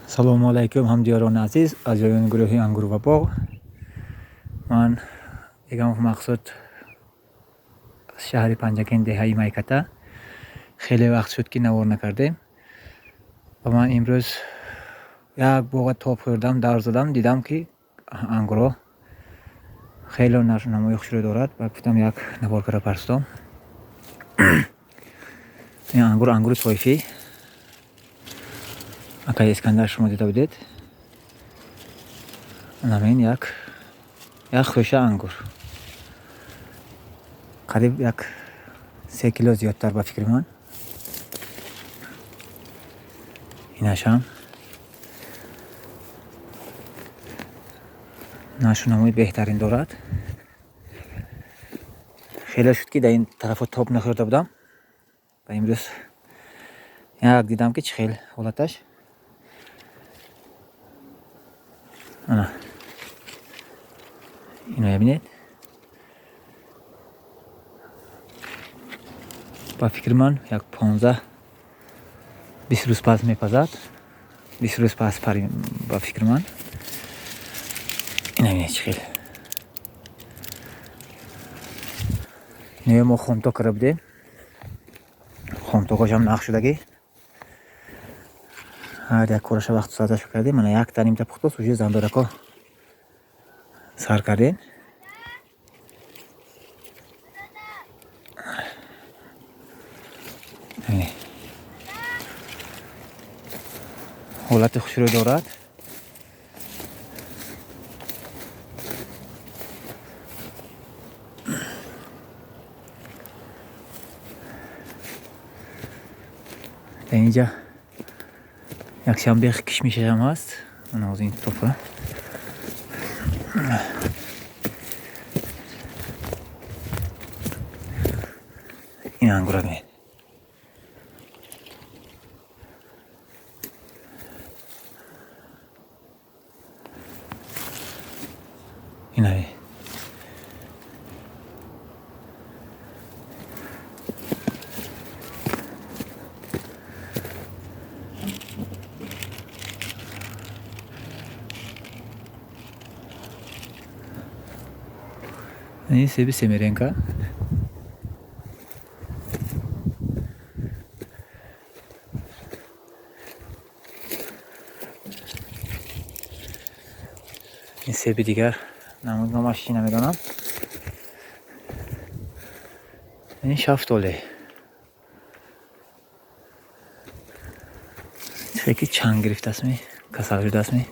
Салому алайкум, ҳамдиёрони азиз, аъзоёни гурӯҳи Ангур ва боғ. Ман Эгамов Мақсуд аз шаҳри Панҷакент, деҳаи Майката. Хеле вақт шуд, ки навор накардем. Ва ман имрӯз як боға тоб хӯрдам, дар задам, дидам, ки ангурҳо хеле намои хушрӯй дорад ва гуфтам, як навор кара парстом. Ин ангур ангури тоифӣ. Акай Искандар, шумо дида будед. Анамин як хӯша ангур. Қариб 1-3 кило зиёдтар, ба фикри ман. Инашам нашунамои беҳтарин дорад. Хеле шуд, ки дар ин тарафҳо тоб нахӯрда будам. Ва имрӯз як дидам, ки чӣ хел ҳолаташ. Ана. Ино бинед. Ба фикри ман, як 15-20 рӯз пас мепазад. 20 рӯз пас, ба фикри ман. Ина бинед, чӣ хел. Ино мо хомток карда будем. Хомтокошам нақ шудагӣ. Ҳар як кораша вақту соаташо кардем. Мана, якта нимта пухтост, уже замбирако сар кардем. Ҳолати хушрӯй дорад. Дар инҷа якшанбе кишмишам ҳаст. Мана, ҳозир ин топа. Ин ангура бинед. Ина бинед. Ин себи семеренко. Ин себи дигар номаш чӣ намедонам. Ин шафтоле. Чӣ ки чанг гирифтааст ми? Касал шудааст ми?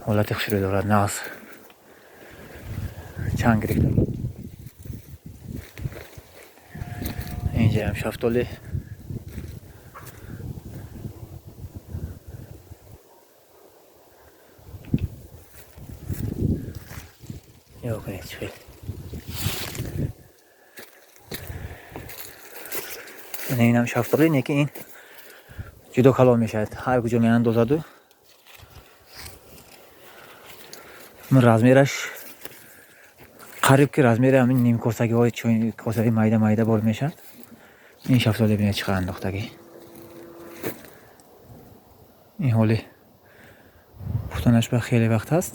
Ҳолати хушрӯй дорад, нағз. Чанг гирифта. Инҷаам шафтоле. Нигоҳ кунед, чӣ хел. Ина, инам шафтоле, не ки ин ҷудо калон мешавад. Ҳар куҷо меандозаду размераш қариб ки размери ҳамин нимкосагиҳои косаи майда майда бор мешавад. Ин шафтоле бинед, чӣ қадр андохтагӣ. Ин ҳоли пухтанаш ба хеле вақт ҳаст.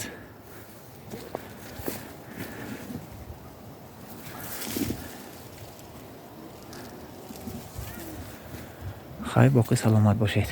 Хайр, боқӣ саломат бошед.